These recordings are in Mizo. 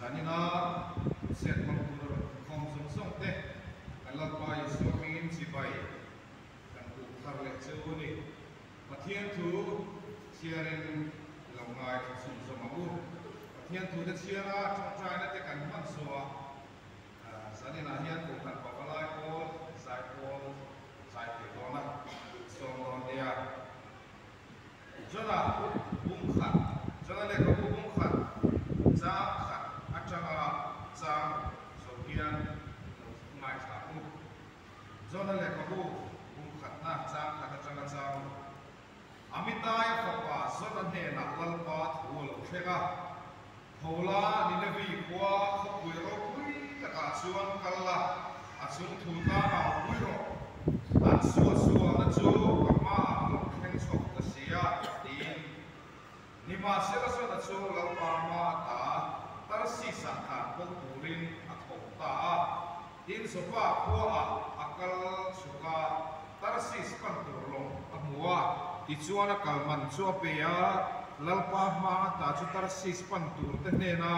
Zanina crusade hmang tura rawn inkhawm zawng zawng te kan Lalpa Isua hmingin chibai kan buk thar leh che u a ni. Pathian thu chhiarin i lo ngaithla chhunzawm ang u. Pathian thu te chhiara tawngtaina te kan hman zawhah zaninah hian Kohhran Pavalai Pawl, Zaipawl zai thei dawn a, sawm dawn nia. Jona bung khat, Jona lehkhabu bung khat, chang khat atanga chang zo hian lo ngaithla u. Jona lehkhabu bung khatna chang khat atanga chang ru. Amitaia fapa Jona hnenah Lalpa thu a lo thleng a, Thola Ninevi khua khawpui ropui takah chuan kal la, a chung thu tlangah pui rawh. An suahsualna chu ka hmaah lo thleng chhawk ta si a, tiin. Nimahsela Jona chu Lalpa hma ata Tarsis-ah tlan pawh turin a tho ta a. Tin, Joppa khuaah a kal chhuk a, Tarsis pan tur lawng a hmu a. Tichuan a kal man chu a pe a, Lalpa hma ata chu Tarsis pan turte hnena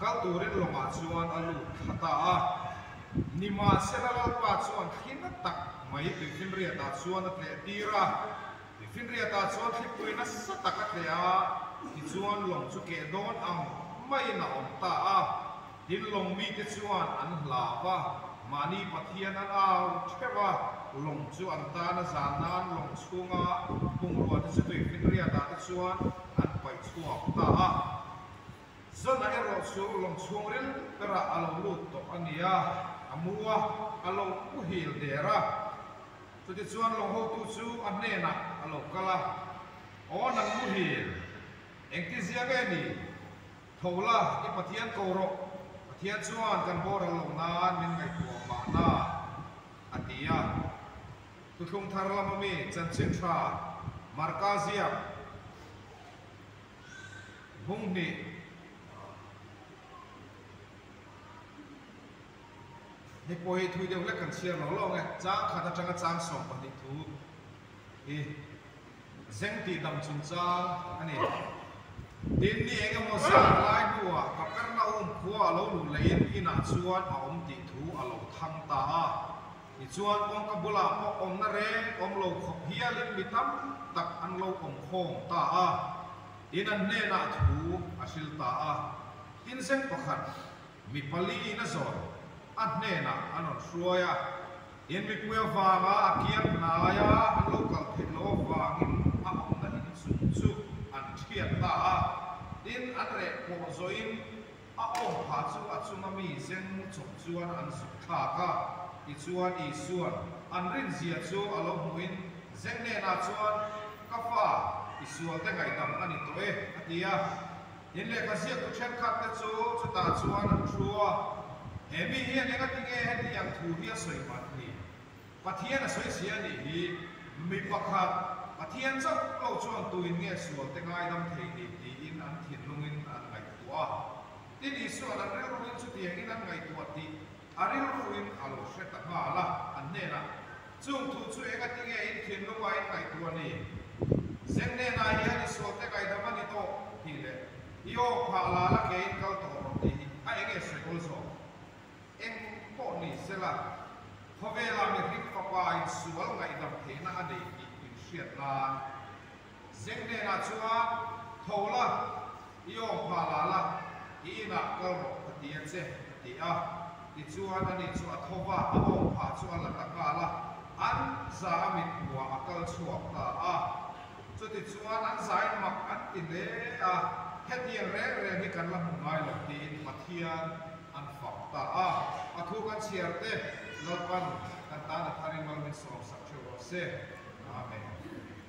kal turin lawngah chuan a lut thla ta a. Nimahsela Lalpa chuan thli na tak mai tuifinriatah chuan a tleh tir a. Tuifinriatah chuan thlipui nasa tak a tleh a, tichuan lawng chu keh dawn ang maiin a awm ta a. Tin lawng mite chuan an hlauh a, mahni Pathian an au theuh a, lawng chu an tan a zan nan lawng chhunga bungrua te chu tuifinriatah te chuan an paih chhuak ta a. Zana erawh chu lawng chhung ril berah a lo lut tawh a ni a, a mu a, a lo muhil der a. Chutichuan lawng hotu chu a hnenah a lo kal a, Aw nang muhil, engtizia nge ni? Tho la, i Pathian ko rawh, Pathian chuan kan boral loh nan min ngaihtuah mahna, a ti a. Thuthlung thar lama mi chanchin tha Marka ziak hmung hnih. Hei pawh hi thui deuh hlek kan chhiar lo lawng e, chang khat atanga chang 12 thu hi zeng tih dam chungchang a ni. Tin, ni eng emaw zan lai hnuah Kapernaum khua a lo luh lehin inah chuan a awm tih thu a lo thang ta a. Tichuan, kawngka bulah pawh awmna reng awm lo khawp hialin mi tam tak an lo awm khawm ta a. Tin, an hnenah thu a hril ta a. Tin, zeng pakhat Mi paliin a zawn a hnenah an rawn hruai a, tin mipui avanga a kiang hnaia an lo kal theih loh avangin a awmna inchung chu an thiat ta a, tin an reh pawh zawhin a awm phah chu a chunga mi zeng chawp chuan an zuk thlak a, tichuan Isua'n an rinzia chu a lo hmuhin zeng hnenah chuan, Ka fa, i sualte ngaihdam a ni tawh e, a ti a. In lehkha ziaktu thenkhat te chu chutah chuan an thu a, He mi hian engati nge hetiang thu hi a sawi hman ni? Pathian a sawi si a nih hi, mi pakhat, Pathian chauh lo chuan tuin nge sual te ngaidam thei ni tiin an thinlungin an ngaihtuah a. Tin, Isua'n an rilruin chutiangin an ngaihtuah tih a rilruin a lo hre ta nghal a, an hnenah, Chung thu chu engati nge in thinlunga in ngaihtuah ni? Zeng hnenah hian i sualte ngaihdam a ni tawh tih leh i aw phah la la ke in kal tawh rawh tih hi a eng nge sawi awl zawk? Eng pawh ni sela, khawvela mihring fapa in sual ngaihdam theihna a nei tih in hriat nan Zeng hnenah chuan tho la, i aw phah la la, i inah kal rawh ka ti a che, a ti a. Tichuan ani chu a tho va, a aw phah chu a la ta nghal a, an za a mit hmuah a kal chhuak ta a. Chutichuan an zain mak an ti hle a, hetiang reng reng hi kan la hmu ngai lo tiin Pathian an fak ta a. A thu kan chhiar te Lalpan kan tan a tharin mal min sawmsak theuh rawh se. Amen.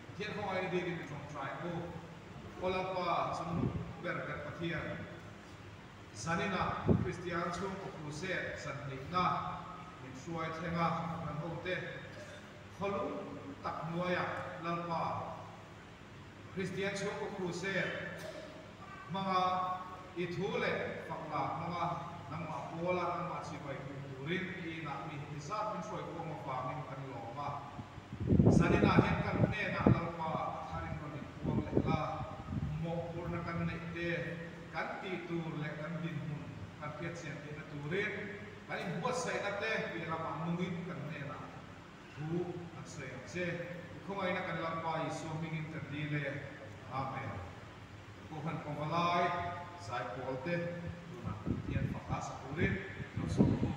Pathian khawngaihna biakin mi tawngtai u. Aw Lalpa chung ber kan Pathian, zaninah Kristian chhungkaw crusade zanhnihna min hruai thleng a, kan hote khawlum tak hnuaiah Lalpa Kristian chhungkaw crusade hmanga i thu leh fakla hmanga nangmah pawla nangmah chibai hmuh turin i inah mi heti zat min hruai khawm avangin kan lawm a. Zaninah hian kan hnenah Lalpa a tharin rawn inpuang leh la, mawhphurhna kan neih te, kan tih tur leh kan dinhmun. kan hriat chian theihna turin kan inbuatsaihna te piah lamah nungin kan hnenah thu an sawi ang che. I khawngaihna kan Lalpa Isua hmingin kan dil e. Amen. Kohhran Pawvalai Zaipawl te tunah Pathian fak a sa turin lo sawm ang u.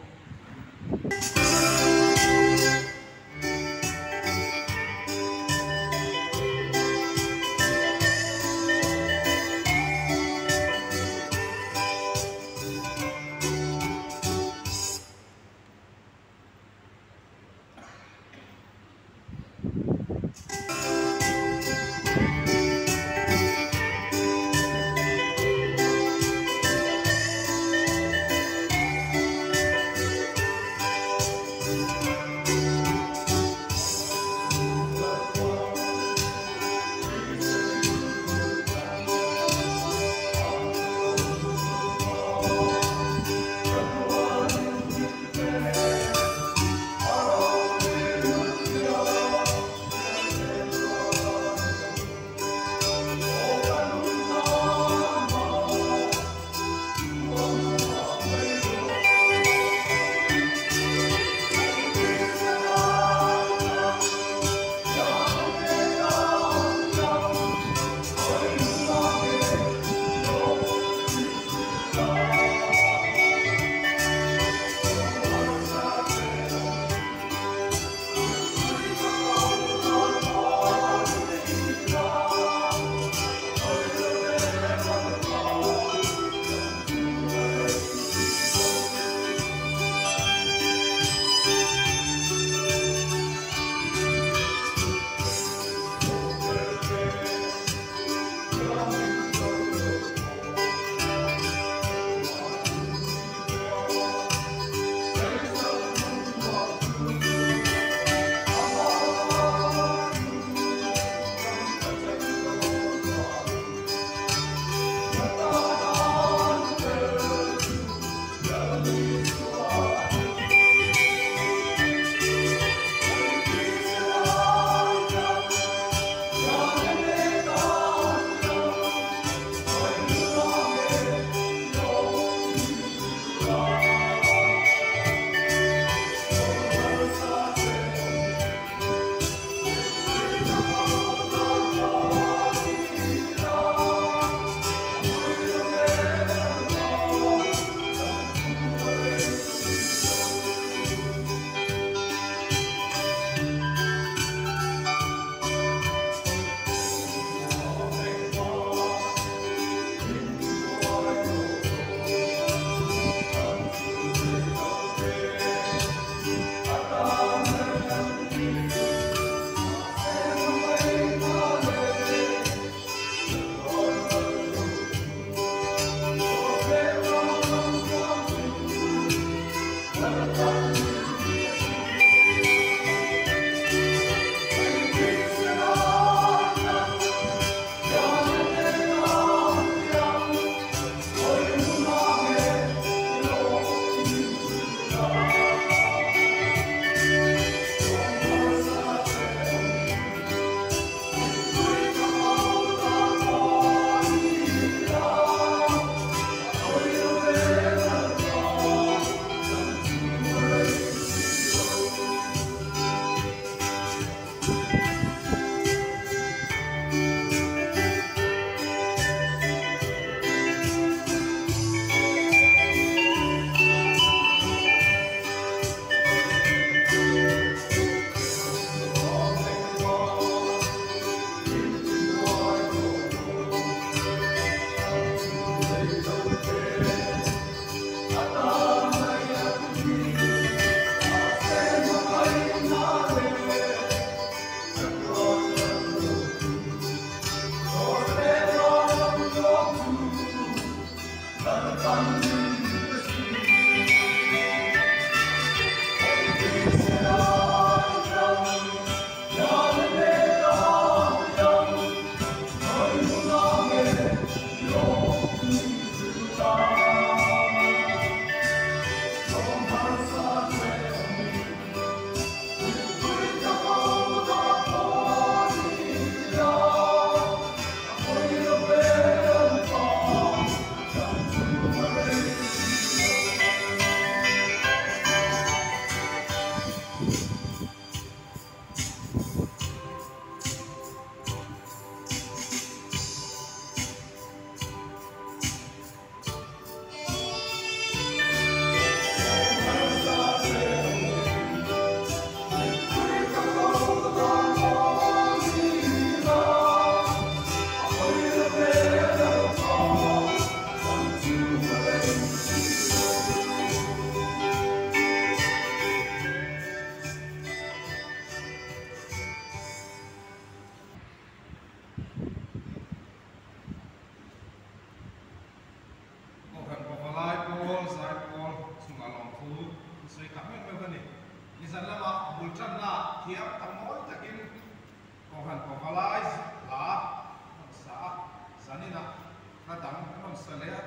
Hla dang an rawn sa leh a,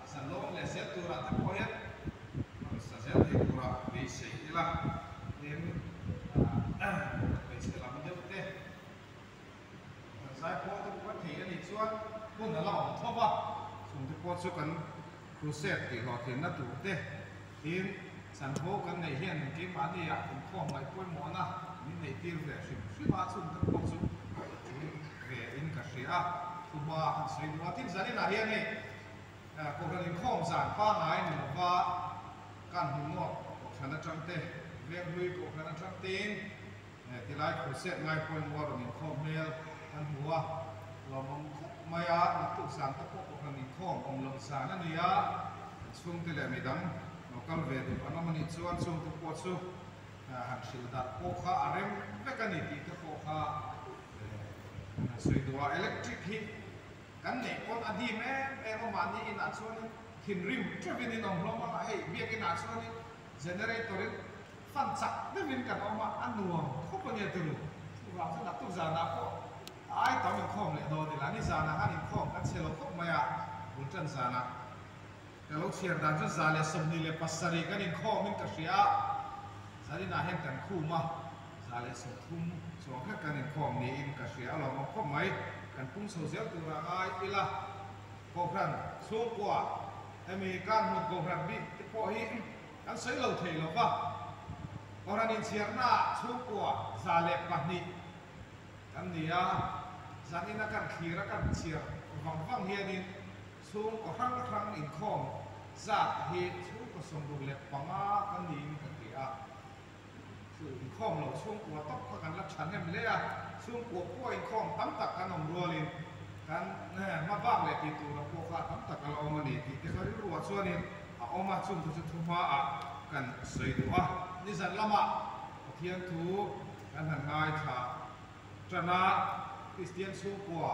zan lawm leh zel turah te pawh hian rawn sa zel thei turah beisei ila tin hmeichhe lam deuh te kan zai pawh te pawh kan thei a nih chuan hun a la awm tho va, chung te pawh chu kan crusade tih hlawhtlinna tur te tin chanvo kan neih hian keimahni ah inkhawm ngaih pawimawhna min neih tir ve hrim hrim a, chung te pawh chu tul ve in ka hria a, thuhma han sawi duh a, tin zaninah hian hei Kohhran inkhawm zan pangngai ni lova kan hmuhnawk Kohhran atang te, Venghlui Kohhran atang tein tilai crusade ngai pawimawh a rawn inkhawm hmel kan hmu a, lawmawm khawp mai a, naktuk zan te pawh Kohhran inkhawm awm loh zan a ni a, kan chhungte leh midang lo kal ve duh an awm a nih chuan chungte pawh chu han hrilh darh pawh kha a rem vek a ni tih te pawh kha kan han sawi duh a, electric hi Kan neih pawn a dim em em a, mahni inah chuanin thinrim teuhin in awm hlawm a, hei biakinah chuanin generator in fan chak deuhin kan awm a, a nuam khawp a nia turu. Chuvang chuan naktuk zanah pawh a ai tam inkhawm leh dawn ila, ni zanah khan inkhawm kan chhe lo khawp mai a, bul tan zanah ka lo chhiar dan chuan 127 kan inkhawmin ka hria a, zaninah hian kan khum a. 130 chuang khat kan inkhawm niin ka hria a lawmawm khawp mai. Kan pung chho zel tura ngai ila Kohhran chhungkua hemi Kanhmun Kohhran bik te pawh hi kan sawi lo thei lo va. Kohhran inchhiarnaah chhungkua 102 kan ni a, zanina kan thlir a kan chhiar vang vang hianin chhungkaw hrang hrang inkhawm zat hi chhungkaw 65 kan niin ka hria a. Chu inkhawm lo chhungkua tawp kha kan la tha hnem hle a, chhungkua pawh inkhawm tam tak kan awm rualin kan hma bak leh tih tura pawh kha tam tak a la awm a ni tih te kha rilruah chuanin a awm a, chungte chu thuhmaah kan sawi duh a. Nizan lamah Pathian thu kan han ngaithla tan a, Kristian chhungkua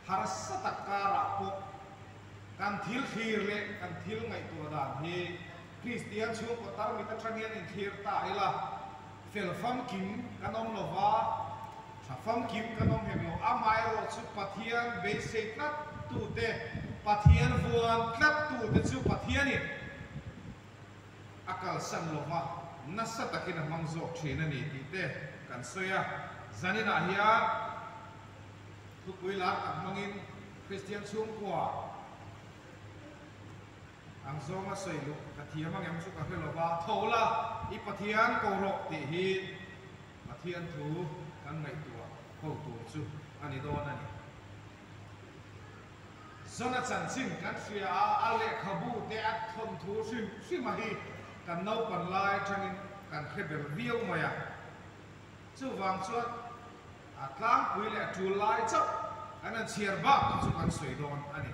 harsa tak karah pawh kan thil thlir leh kan thil ngaihtuah dan hi Kristian chhungkaw tarmit atang hian inthlir ta ila, fel famkim kan awm lo va, tha famkim kan awm hek lo. Amaherawh chu Pathian beisei tlat tute, Pathian vuan tlat tute chu Pathianin a kalsan lo va, nasa takin a hmang zawk thin a ni tih te kan sawi a. Zaninah hian thupui lar tak hmangin Kristian chhungkua, Ang zawnga sawi luh ka thiam ang em chu ka hre lo va, tho la, i Pathian ko rawh tih hi Pathian thu kan ngaihtuah ho tur chu a ni dawn a ni. Zona chanchin kan hria a, a lehkhabu te a thawnthu hrim hrim a hi kan naupan lai atangin kan hre ber viau mai a. Chuvang chuan a tlangpui leh a tul lai chauh kan han chhiar bak chu kan sawi dawn a ni.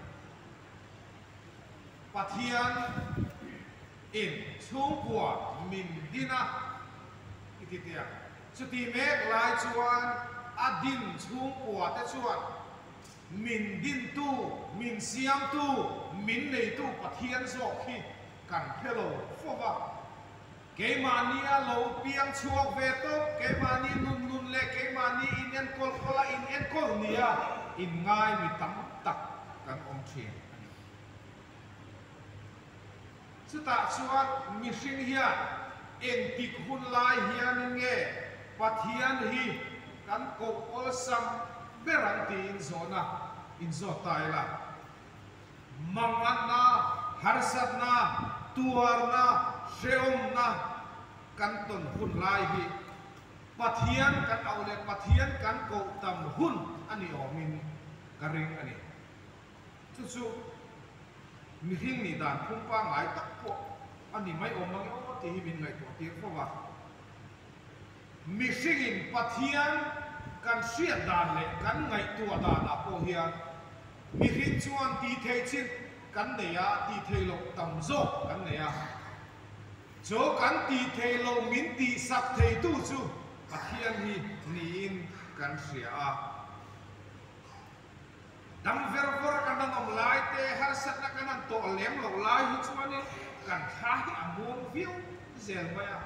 Pathian in chhungkua min din a i ti teh ang. Chuti mek lai chuan a din chhungkua te chuan min dintu, min siamtu, min neitu Pathian zawk hi kan hre lo fo va. Keimahni a lo piang chhuak ve tawp, keimahni nun nun leh keimahni in enkawl kawl a in enkawl nia in ngai mi tam tak kan awm thin a ni. Chutah chuan mihring hian engtik hun lai hianin nge Pathian hi kan koh awlsam ber ang tiin zawhna inzawt ta ila. Manganna, harsatna, tuarna, hrehawmna kan tawn hun lai hi Pathian kan auh leh Pathian kan koh tam hun a ni awmin ka ring a ni. Chu chu mihring nih dan phung pangngai tak pawh a ni mai awm mang emaw tih hi min ngaihtuah tir fo va. Mihringin Pathian kan hriat dan leh kan ngaihtuah danah pawh hian mihring chuan tih theih chin kan nei a, tih theih loh tam zawk kan nei a. Chu kan tih theih loh min tihsak theitu chu Pathian hi niin kan hria a. Dam ver vawr a kan han awm lai te, harsatna kan han tawh lem loh lai hi chuanin kan thla hi a muang viau zel mai a,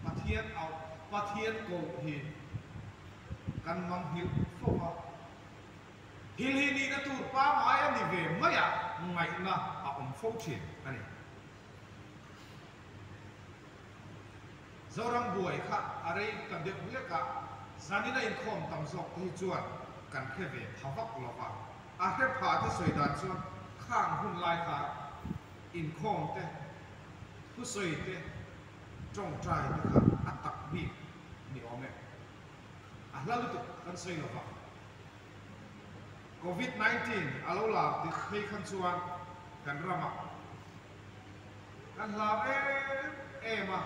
Pathian auh, Pathian koh hi kan manghilh fo a. Thil hi nihna tur pangngai a ni ve mai a, ngaihna a awm fo thin a ni. Zoram buai kha a rei ta deuh hlek a, zanin a inkhawm tam zawk te hi chuan kan hre ve pha vak lo va, a hre pha te sawi dan chuan khang hun lai khan inkhawm te, thusawi te, tawngtai te kha a tak bik ni awm e. A hla lutuk kan sawi lo vang. Covid 19 a lo lar tirh phei khan chuan kan ramah kan hlau em em a,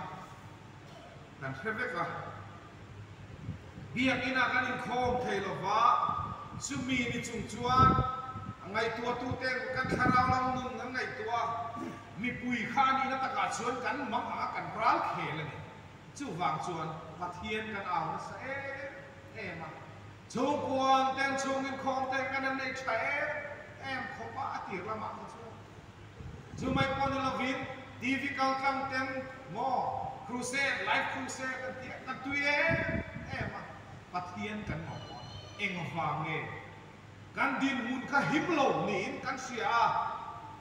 kan hre vek a. Biakinn ah kan inkhawm thei lo va, chumi ni chung chuan a ngaihtuahtuten kan thlarau lam nun an ngaihtuah a, mipui kha a nihna takah chuan kan mang ang a, kan ral khel a ni. Chuvang chuan Pathian kan au nasa em em a, chhungkuan ten chhung inkhawm te kan an nei tha em em khawp a, a tir lamah kha chuan chu mai pawh ni lovin TV kal tlang ten maw crusade, live crusade an tih a, kan tui em em a, Pathian kan mamawh a, engvang nge kan dinhmun kha him lo niin kan hria a,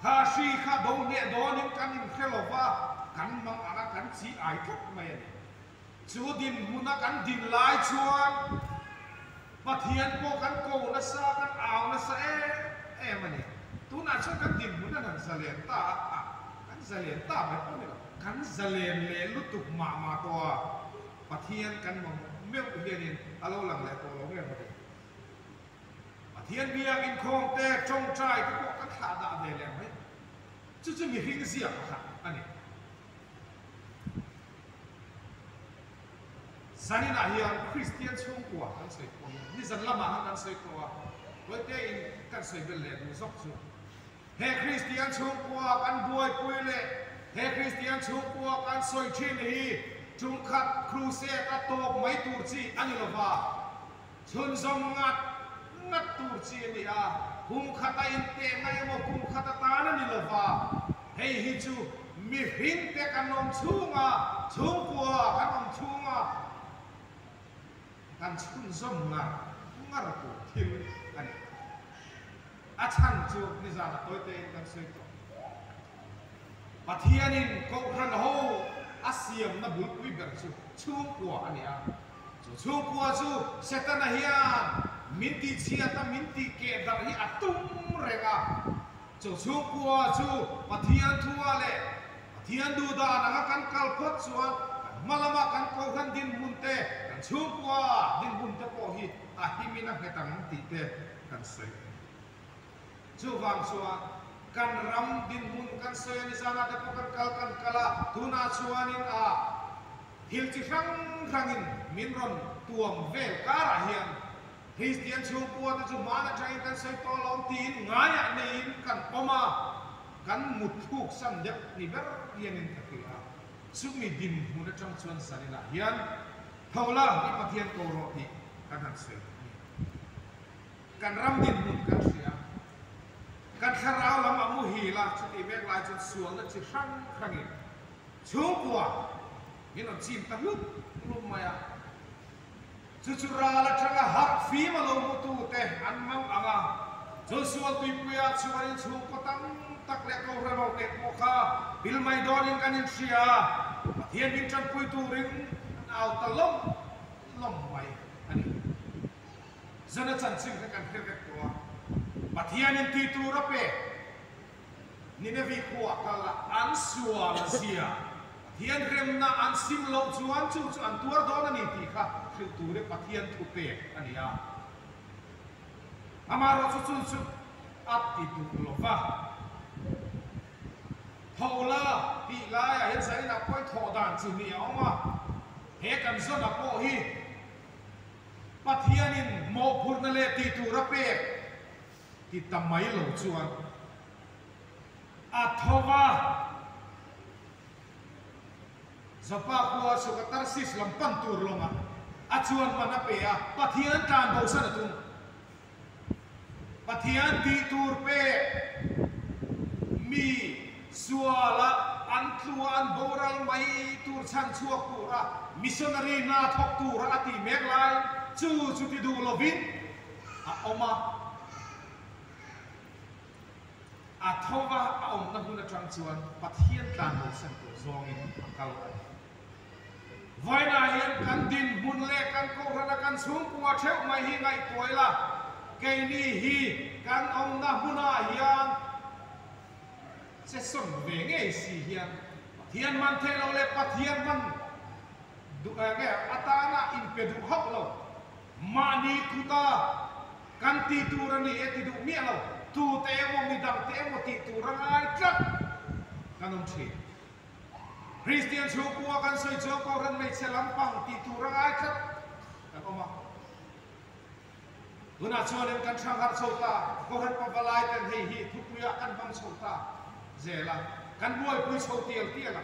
kha hri kha do hneh dawnin kan inhre lo va, kan mang ang a, kan chi ai tlat mai a ni. Chu dinhmuna kan din lai chuan Pathian pawh kan ko nasa, kan au nasa em em a ni. Tunah chuan kan dinhmun an han zalen ta a, kan zalen ta mai pawh ni lo, kan zalen leh lutuk mah mah tawh a, Pathian kan mamawh meuh hianin a lo lang leh tawh lo nge maw ni. Pathian biak inkhawm te, tawngtai te pawh kan thlah dah ve leh mai. Chu chu mihring zia pakhat a ni. Zaninah hian Kristian chhungkua kan sawi pawh hian nizan lamah khan kan sawi tawh a, Tawitein kan sawi bel leh duh zawk chu. He Kristian chhungkua kan buaipui leh he Kristian chhungkua kan sawi thin hi tumkhat crusade a tawp mai tur chi a ni lova, chhunzawm ngat ngat tur chi a ni a, kum khat a intehna emaw kum khat atan a ni lova, hei hi chu mihringte kan awm chhunga, chhungkua kan awm chhunga kan chhunzawm ngar ngar tur thil a ni. A chhan chu nizanah tawitein kan sawi tawh. Pathianin Kohhran ho a siamna bulpui ber chu chhungkua a ni a. Chu chhungkua chu Setana hian min tihchhiat a, min tihkeh darh hi a tum reng a. Chu chhungkua chu Pathian thua leh Pathian duhdan anga kan kal phawt chuan kan hma lama kan Kohhran dinhmun te, kan chhungkua dinhmun te pawh hi a himin a nghet ang tih te kan sawi a ni. Chuvang chuan kan ram dinhmun kan sawi a ni, zanah te pawh kan kal kan kal a, tunah chuanin a thil chi hrang hrangin min rawn tuam vel karah hian Kristian chhungkua te chu hmaan atangin kan sawi tawh lo tiin ngaiah neiin kan awm a, kan mut thluk san deuh ni ber hianin ka hria. Chumi dinhmun atang chuan zaninah hian tho la i Pathian ko rawh tih kan han sawi a ni. Kan ram dinhmun kan hria. Kan thlarau lam a muhil a, chutih mek lai chuan sualna chi hrang hrangin chhungkua min rawn chim ta hlup hlup mai a. Chu chu ral atanga harh fim a lo hmutute an mang ang a, chu sual tuipuia chuanin chhungkaw tam tak leh kohhran ho te pawh kha pil mai dawnin kan inhria a, Pathian min tanpui turin an au ta lawm lawm mai a ni. Zana chanchin kha kan hre vek tawh a, Pathianin tih tur a pe. Ninevi khuaa kal a an sual zia, Pathian remna an sim loh chuan chu chu an tuar dawn a ni tih kha hrilh turin Pathian thu pek a ni a. Amaherawhchu chu chu a ti duh lo va. Tho la tih laiah hian zaninah pawhin thawh dan chi hnih a awm a, he kan zawn-a pawh hi Pathianin mawhphurhna leh tih tur a pek ti ta mai lo chuan a tho va. Joppa khua chhuka Tarsis lam pan tur lawngah a chuan man a pe a, Pathian tlan bosan a tum. Pathian tih tur pek mi suala an tlua an boral mai tur chhan chhuak tura missionary hna thawk tura a tih mek lai chu chu ti duh lovin a awm a. A tho va, a awmna hmun atang chuan Pathian tlan bosan tur zawngin a kal a ni. Vawiinah hian kan dinhmun leh kan kohhrana kan chhungkua theuh mai hi ngaihtuah ila, keini hi kan awmna hmunah hian che sawn ve ngei si hian Pathian man theih loh leh Pathian man duh nge atana inpe duh hauh lo, mahni kuta Kan tih tur a ni e ti duh miah lo, tute emaw midang te emaw tih tur a ngai tlat kan awm thin. Kristian chhungkua kan sawi chuan Kohhran hmeichhe lampang tih tur a ngai tlat kan awm a. Tunah chuanin kan hrangharh chho ta, Kohhran pavalai ten hei hi thupuiah kan hmang chho ta zel a, kan buaipui chho tial tial a.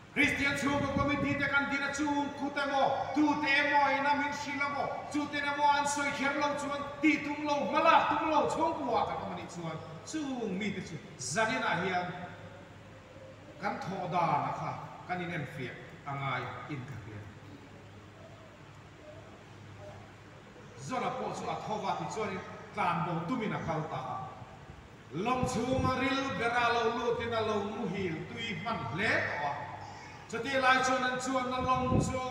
Kristian chhungkaw committee te kan din a chung kut emaw, tute emaw in a min hrilh emaw, chuten emaw an sawi kher lo chuan tih tum lo, hma lak tum lo chhungkua kan awm a nih chuan chung mite chu zaninah hian kan thawh dan a kha kan inenfiah a ngai in ka hria. Zona pawh chu a tho va tichuanin tlanbo tumin a kal ta a. Lawng chhunga ril bera lo lutin a lo muhil tui hman hle tawh a. Chutih lai chuan an chuanna lawng chu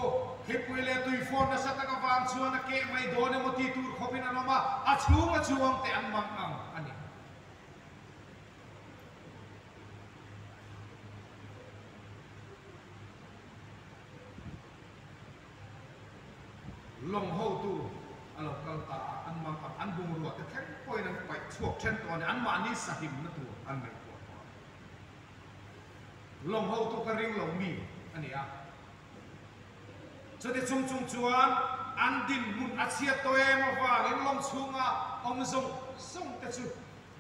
thlipui leh tui fawn nasa tak avang chuan a keh mai dawn emaw ti tur khawpin an awm a, a chhunga chuang te an mang ang a ni. Lawng hotu a lo kal ta a, an mang ang, an bungrua te thleng pawhin an paih chhuak then tawh a ni, anmahni sahimna tur an ngaihtuah tawh a. Lawng hotu ka ring lo mi a ni a. Chuti chung chung chuan an dinhmun a chhiat tawh em avangin lawng chhunga awm zawng zawng te chu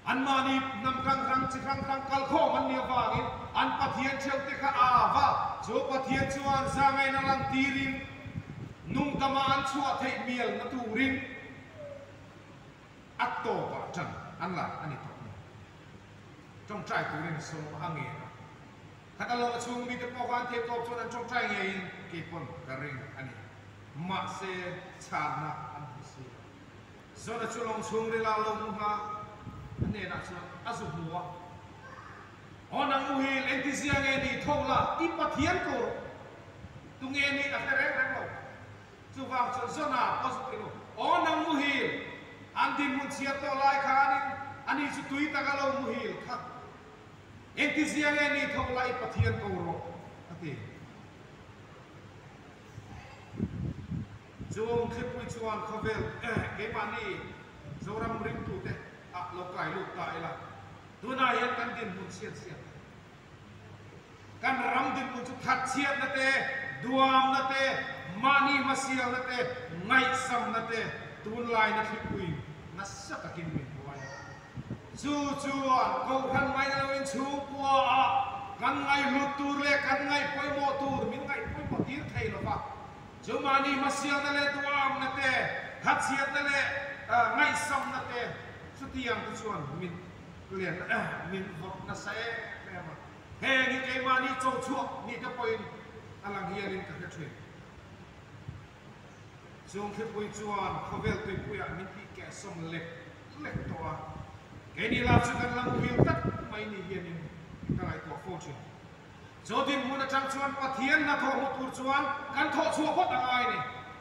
Anmahni hnam hrang hrang, chi hrang hrang kalkhawm an nih avangin an Pathian theuhte kha a av a, chu Pathian chuan zangaina lantirin nungdama an chhuah theih mialna turin a tawpah ṭan an la a ni tawh a ni. Ṭawngṭai turin a sawm a ngen a, khat a lawng chhung mite pawh khan theih tawp chuan an ṭawngṭai ngeiin kei pawn ka ring a ni. Mahse, chhanna an hmu si lo. Zona chu lawng chhungril ah lo mu hna a hnenah chuan a zu hmu a, Aw nang muhil engtizia nge ni tho la i Pathian ko rawh, tunge nih a hre reng reng lo. Chuvang chuan Zona pawh zu ti lo, Aw nang muhil, an dinhmun chhiat tawh lai khanin ani chu tui taka lo muhil kha engtizia nge ni tho la i Pathian ko rawh a ti. Chung thlipui chuan khawvel keimahni Zoram ringtute ah lo kai lut ta ila, tunah hian kan dinhmun chhiat chhiat a ni. Kan ram dinhmun chu that chhiatna te, duamna te, mahni hmasialna te, ngaihsamna te tunlaina thlipui nasa takin min hruai a. Chu chuan Kohhran mai ni loin chhungkua ah kan ngaihhlut tur leh kan ngaihpawimawh tur min ngaihpawimawh tir thei lo va. Chu mahni hmasialna leh duamna te, thatchhiatna leh ngaihsamna te chutiang te chuan min len min vawrh nasa em em a. Heng hi keimahni cho chhuak nih te pawhin a lang hialin ka hre thin. Chung thlipui chuan khawvel tuipuiah min tih kehsawm lek lek tawh a, keini lah chu kan la muhil tlat mai ni hianin ka ngaihtuah fo thin. Chu dinhmun atang chuan Pathian hnathawh hmu tur chuan kan thawh chhuah phawt a ngai ni.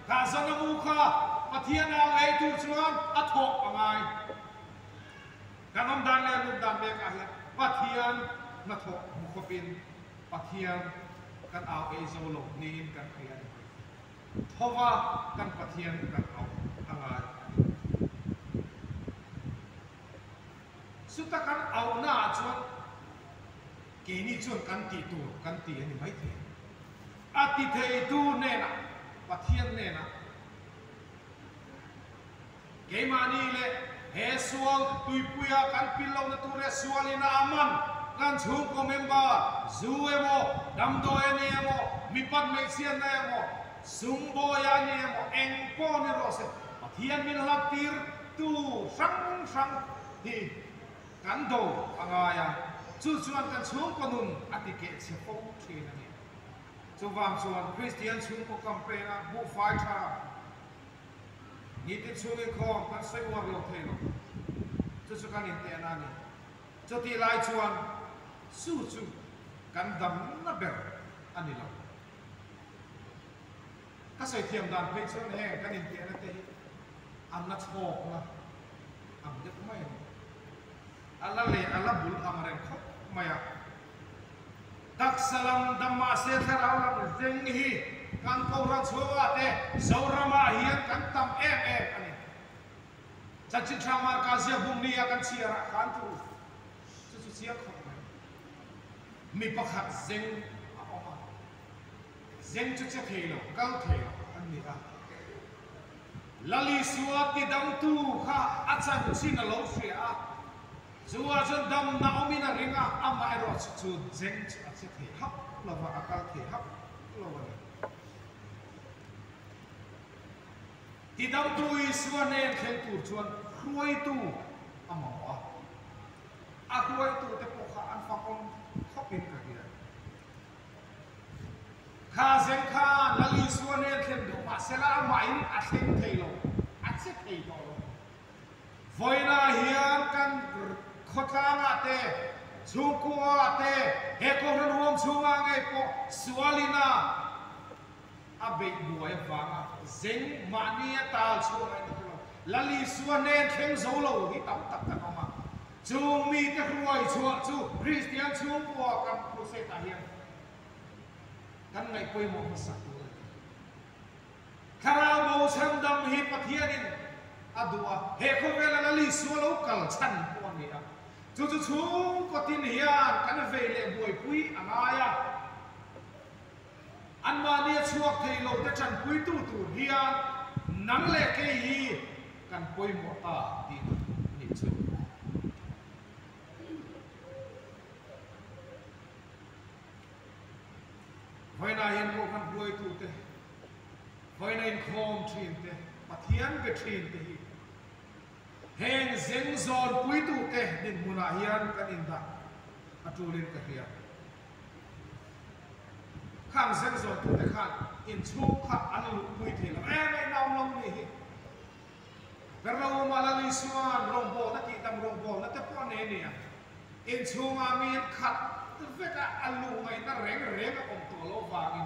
Kha zan a mu kha Pathian au ei tur chuan a thawh a ngai. Kan awm dan leh lut dan mekah hian Pathian hnathawh hmu khawpin Pathian kan au ei zo lo niin kan hria a ni mai. Thova kan Pathian kan auh a ngai a ni. Chuta kan auhnaah chuan keini chuan kan tih tur kan ti a ni maithei. A ti theitu hnenah, Pathian hnenah keimahni leh he sual tuipuia kan pil lohna tur leh sualin a aman kan chhungkaw member zu emaw, damdawi a ni emaw, mipat hmeichhiatna emaw, sumbawi a ni emaw, eng pawh ni rawh se, Pathian min hlat tir tu hrang hrang hi kan do a ngai a, chu chuan kan chhungkaw nun a ti keh chhe fo thin a ni. Chuvang chuan Kristian chhungkaw campaign a buhfai tha nitin chhungin khawm kan sawi uar lo thei lo, chu chu kan intehna a ni. Chutih lai chuan chu chu kan damna ber a ni lo. Ka sawi thiam dan phei chuan heng kan inpiahna te hi an la chhawkna ang deuh mai a ni. A la leh a la bul ang reng khawp mai a. Taksa lam dam mahse thlarau lam reng hi kan Kohhran chhungah te Zoramah hian kan tam em em a ni. Chanchin tha Marka ziak bung nia kan chhiarah khan thu chu chu chiang khawp mai. Mi pakhat zeng a awm a, zeng chu che thei lo, kal thei lo an ni a. Lalisua tidangtu kha a chanchin a lo hria a, Chu-ah chuan damna awmin a ring a, amaherawh chu chu zeng chu a che thei hauh lo va, a kal thei hauh lo a ni. Tidamtu Isua hnen thleng tur chuan hruaitu a mamawh a, a hruaitute pawh kha an fakawm khawpin ka hria. Kha zeng khan Lal Isua hnen thlen duh mahsela amahin a thleng thei lo, a che thei tawh lo. Vawiinah hian kan khawtlangah te, chhungkuaah te, he Kohhran huam chhungah ngei pawh sualina a beih buai avanga zeng mahnia tal chhuah ngaihna chu lo. Lal Isua hnen thleng zo lo hi tam tak kan awm a. Chung mite hruai chhuah chu Kristian chhungkua kan crusade-ah hian kan ngaih pawimawh hmasak tur a ni. Thlarau bo chhandam hi Pathianin a duh a, he khawvela Lal Isua lo kal chhan pawh a ni a. Chu chu chhungkaw tin hian kan vei leh buaipui a ngai a. Anmahni a chhuak thei lo te tanpuitu tur hian nang leh kei hi kan pawimawh ta tihna a nih chu. Vawiinah hian Kohhran hruaitute, vawiina inkhawm thinte, Pathian be thinte hi heng zeng zawnpuitute dinhmunah hian kan indah a tulin ka hria. Khang zeng zawntute khan inchhung kha an luhpui thei lo em a, inawm lo nih hi. Berlawma Lal Isua'n rawngbawlna tihdam rawngbawlna te pawh a nei a nia. Inchhungah mi an khat vek a, a luh ngaihna reng reng a awm tawh loh vangin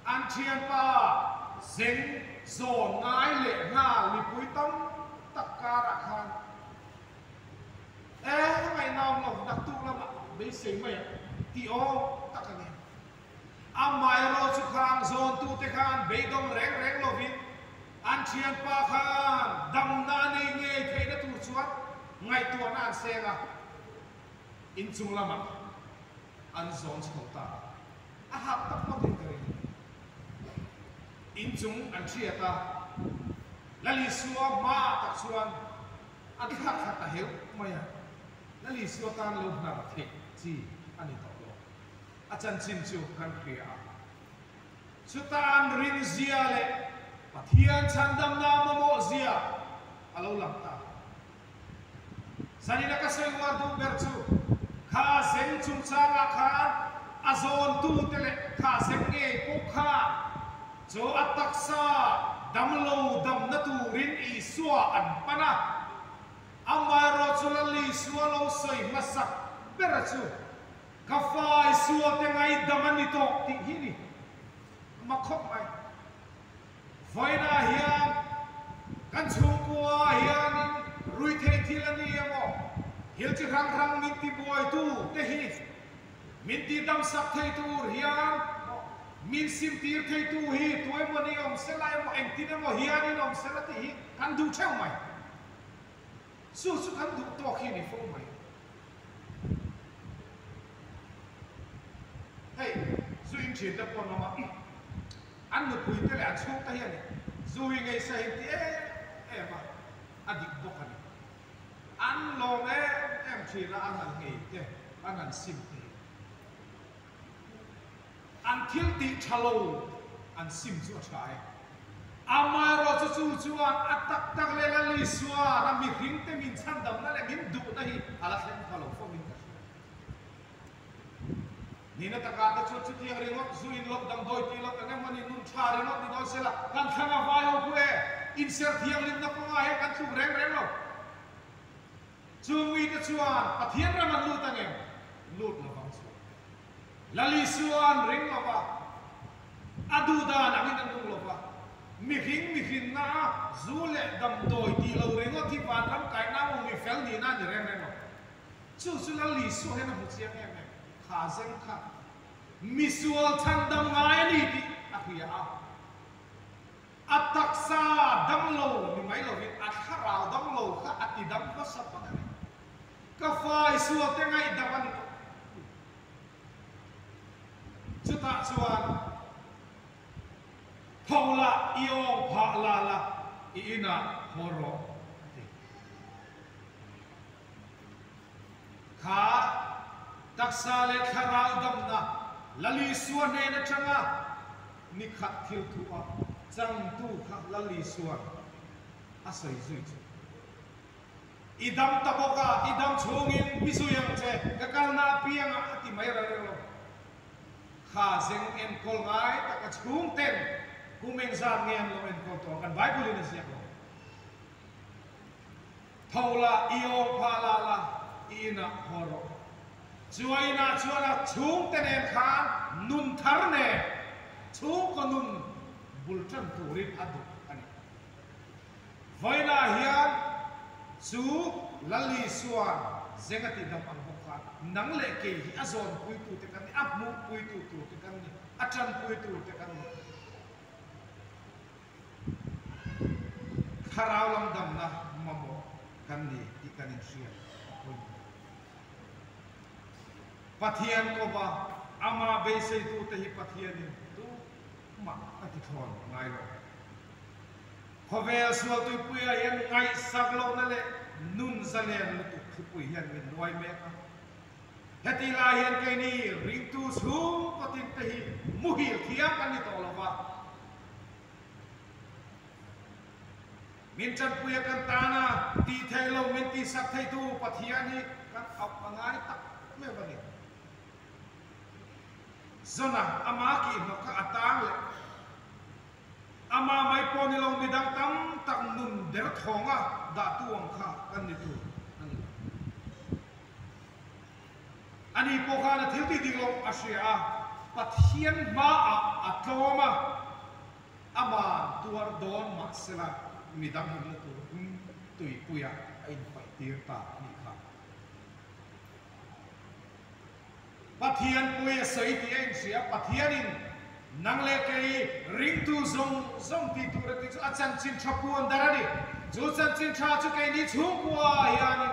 an thianpa zeng zawn ngai leh nghal mipui tam tak karah khan E, ngaihna awm lo, naktuk lamah beisei mai ang tih awm tak a ni. Amaherawh chu khang zawntute khan beidawng reng reng lovin an thianpa khan damna a nei ngei theihna tur chuan ngaihtuahna an seng a, inchung lamah an zawn chho ta. A hak tak ngawtin ka ring. Inchung an hriat a, Lal Isua hmaah tak chuan A thlak khat a heuh mai a, Lal Isua tan lo hnar theih chi a ni tawh lo. A chanchin chu kan hria a. Chuta an rin zia leh Pathian chhandamna mamawh zia a lo lang ta. Zanina ka sawi uar duh ber chu kha zeng chungchangah khan a zawntute leh kha zeng ngei pawh khan Chu a taksa damlo damna turin Isua an pan a, amaherawh chu Lal Isua lo sawi hmasak bera chu ka fa Isua te ngaidam a ni tawh tih hi ni ma khawp mai. Vawiinah hian kan chhungkua hianin ruithei thil a ni emaw, thil chi hrang hrang min tibuaitu te hi Min ti damsak thei tur hian min sim tir thei tu hi tuemaw ni awm sela emaw engtin emaw hianin awm sela tih hi kan duh theuh mai. Chu chu kan duh tawk hi a ni fo mai. Hei, zu in thin te pawh an awm a, an nupui te leh an chhung te hian zu hi ngei sa in ti em em a, a dik bawk a ni. An lawm em em thin a, an han ngei te, an han sim te hi. An thil tih tha lo an sim chu a tha e. Amaherawh chu chu chuan a tak tak leh Lal Isuan a mihring te min chhandamna leh min duhna hi a la thleng pha lo fawm in ka hria. Nihna takah te chuan chutiang ringawt zu in lawk damdawi tih lawk eng emaw ni nun tha ringawt ni dawn sela kan thlang a vai ho khu e, inser thianghlimna kawngah hian kan tluk reng reng lo. Chung mite chuan Pathian ram an lut ang em? Lut lovang chu. Lal Isua an ring lo va, a duh dan angin an nung lo va. Mihring mihrinna a zu leh damdawi tih lo ringawt hi vanram kaina emaw mi fel nihna a ni reng reng lo. Chu chu Lal Isua hian a hmu chiang em em. Kha zeng kha misual chhandam ngai a ni tih a hria a. A taksa damlo ni mai lovin a thlarau damlo kha a ti dam hmasa phawt a ni. Ka fa Isua te ngaihdam a ni tawh. Chutah chuan tho la, i awng phah la la, i inah haw rawh a ti. Kha taksa leh thlarau damna Lal Isua hnen atanga ni khat thil thuah changtu kha Lal Isua'n a sawi zui chu. I dam ta bawk a, i dam chhungin mi zui ang che, ka kalna apiangah a ti mai ral reng lo. Kha zeng enkawl ngai tak a chhungten kum engzat nge an lo enkawl tawh ang kan Bible in a ziak lo. Tho la, i awng phah la la, i inah haw rawh. Chu a inah chuan a chhungte nen khan nun thar nen chhungkaw nun bul tan turin a duh a ni. Vawiinah hian chu Lal Isua'n zeng a tihdam ang bawk khan nang leh kei hi a zawnpuitute kan ni, a hmuhpuitu turte kan ni, a tanpuitute kan ni. Thlarau lam damna mamawh kan ni tih kan inhriat a pawimawh. Pathian kawva amah beiseitute hi Pathianin tumah a tithlawn ngai lo. Khawvel sual tuipuiah hian ngaihsak lohna leh nun zalen lutuk thlipui hian min nuai mek a. Heti lai hian keini ringtu chhungkaw tin te hi muhil thiam kan ni tawh lo va. Min tanpuia kan tana tih theih lo min tihsak theitu Pathian hi kan auh a ngai tak meuh a ni. Zona ama kihhnawk kha a tang leh. Amah mai pawh ni lo midang tam tak nun der thawnga dahtu ang kha kan ni tur a ni lo. Ani pawh khan a thil tih dik loh a hria a, Pathian hmaah a tlawm a, aman tuar dawn mahsela midang himna tur hum tuipuiah a inpaihtir ta a nih kha. Pathian pui a sawi tih a inhria, Pathianin nang leh kei ringtu zawng zawng tih tur a tih chu a chanchin tha puan dar a ni. Chu chanchin tha chu keini chhungkua hianin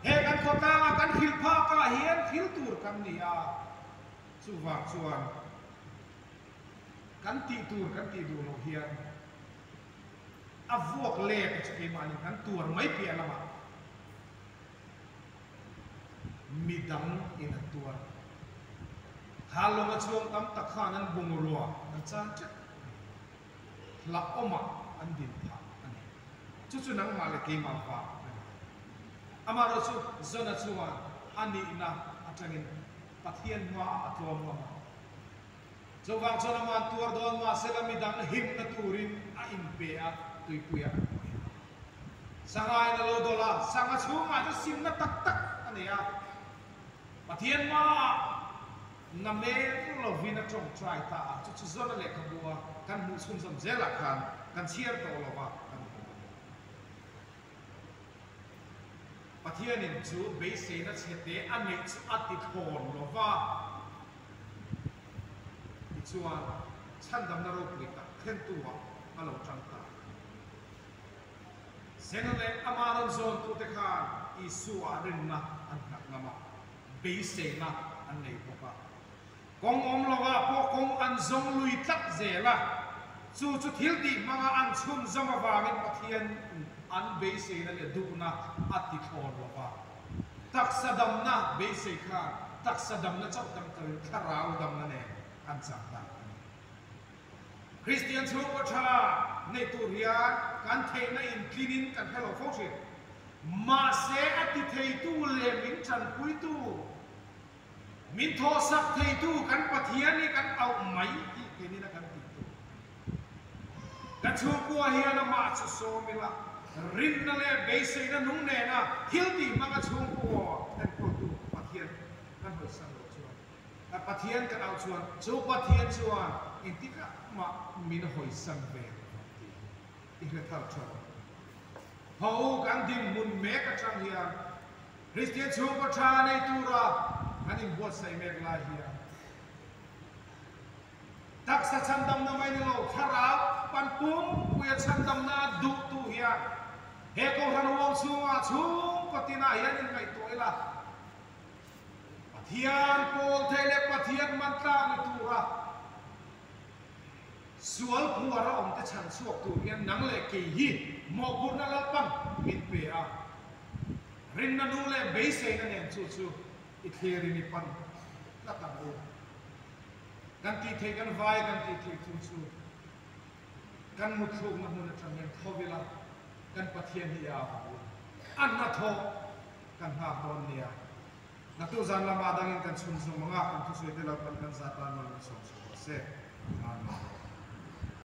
he kan khawtlanga kan hrilh phakah hian thil tur kan ni a, chuvang chuan kan tih tur kan tih duh loh hian a vuak let a chu keimahni kan tuar mai piah lamah Midang in an tuar. Kha lawnga chuang tam tak khan an bungrua an chan tep a ni. Hlauhawmah an din phah a ni. Chu chu nangmah leh keimah vang a ni. Amaherawhchu Zona chuan a nihna atangin Pathian hmaah a tlawm ngam a. Chuvang chuan ama'n tuar dawn mahsela midang himna turin a inpe a, tuipuiah an pawi a. Sangain a lo dawlh a, sanga chhungah chu simna tak tak a nei a. Pathian hmaah na meng lovin a tawngtai ta a, chu chu Zona lehkhabu a kan hmuh chhunzawm zelah khan kan chhiar tawh lo va kan hmu a ni. Pathianin chu beiseina chhete a neih chu a ti thlawn lo va. Tichuan, chhandamna ropui tak thlentu-ah a lo tang ta. Zena leh amah rawn zawntute khan Isua rinna an nghat ngam a, beiseina an nei bawk a. Kawng awm lovah pawh kawng an zawng lui tlat zel a, chu chu thil tih hmanga an chhunzawm avangin Pathian an beiseina leh duhna a ti thlawn lo va. Taksa damna beisei khan taksa damna chauh dang turin thlarau damna nen an chang ta a ni. Kristian chhungkaw tha neih tur hian kan theihna intlinin kan hre lo fo thin. Mahse a ti theitu leh min tanpuitu, min thawhsak theitu kan Pathian hi kan auh mai tih keinin a kan tih tur a ni. Kan chhungkua hian amah chu sawm ila. Rinna leh beiseina nung nena thil tih hmanga chhungkaw enkawltu Pathian kan hawisan loh chuan, Pathian kan auh chuan chu Pathian chuan engtikah mah min hawisan ve lo vang tih i hre thar tho. Ho kan dinhmun mek atang hian Kristian chhungkaw tha nei tura kan inbuatsaih mek lai hian taksa chhandamna mai ni lo, thlarau pan pumpuia chhandamna duhtu hian he Kohhran huang chhungah chhungkaw tinah hian inngaihtuah ila, Pathian pawl thei leh Pathian man tlak ni tura Sual phuar a awmte chhan chhuak tur hian nang leh kei hi mawhphurhna Lalpan min pe a. Rinna nu leh beiseina nen chu chu i thlirin i pan tlat ang u. Kan tih theih kan vai kan tih theih thung chu kan mutthlukna hmun atang hian tho ila kan Pathian hi i au ang u. A hnathawh kan nghak dawn nia. Naktuk zan lamah dangin kan chhun zawm ang a, kan thusawi te Lalpan kan zat tan mal min sawm chho rawh se.